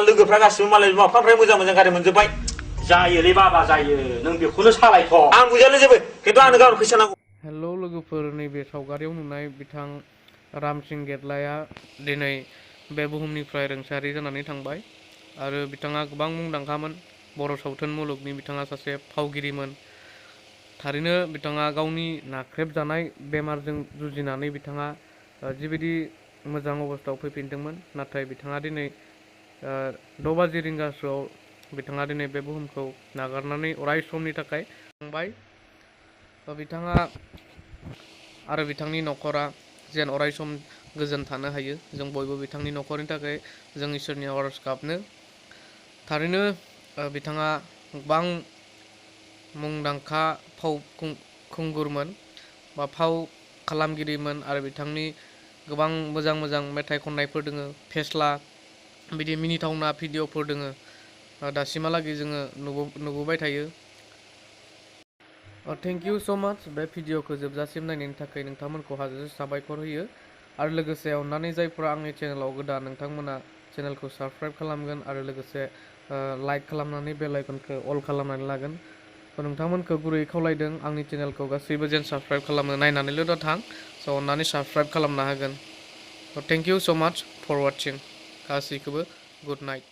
लोगोफ्रा गासिबो मालाय बिमा बिफानिफ्राय मोजां मोजां गारि मोनजोब्बाय जायोलै बाबा जायो नों बेखौनो सालायथ' आं बुजायालै जेबो खिन्थु आंनो गाबोन फैसा नांगौ हेलौ लोगोफोर नैबे सावगारियाव नुनाय बिथां रामसिं गेटलाया दिनै बे बुहुमनिफ्राय रुंसारि जानानै थांबाय आरो बिथाङा गोबां मुंदांखामोन बर' सावथुन मुलुगनि बिथाङा सासे फावगिरिमोन थारैनो बिथाङा गावनि नाख्रेबजानाय बेमारजों जुजिनानै बिथाङा जिबायदि मोजां अबस्थायाव फैफिनदोंमोन नाथाय बिथाङा दिनै 6 बाजि रिंगासोआव बिथाङा दिनै बे बुहुमखौ नागारनानै अराय समनि थाखाय थांबाय बिथाङा आरो बिथांनि न'खरा जेन अराय सम गोजोन थानो हायो जों बयबो बिथांनि न'खरनि थाखाय जों इसोरनि आरज गाबनो थारैनो बिथाङा गोबां मुंदांखा फाव खुंगुरमोन बा फाव खालामगिरिमोन आरो बिथांनि गोबां मोजां मोजां मेथाइ खननायफोर दोङो vesला बिदि मिनिथावना भिडिअफोर दोङो दासिमहालागै जोङो नुबोबाय थायो थेंक इउ स' माच बे भिडिअखौ जोबजासिम नायनायनि थाखाय नोंथांमोनखौ हाजासे साबायखर होयो आरो लोगोसे अननानै जायफोरा आंनि चेनेलाव गोदान नोंथांमोना चेनेलखौ साबस्क्राइब खालामगोन आरो लोगोसे लाइक खालामनानै बेल आइकनखौ अल खालामनानै लागोन नोंथांमोनखौ गुरैयै खावलायदों आंनि चेनेलखौ गासैबो जेन साबस्क्राइब खालामनो नायनानैल' दा थां स' अननानै साबस्क्राइब खालामना होगोन थेंक इउ स' माच फर वाचिं गासैखौबो गुड नाइट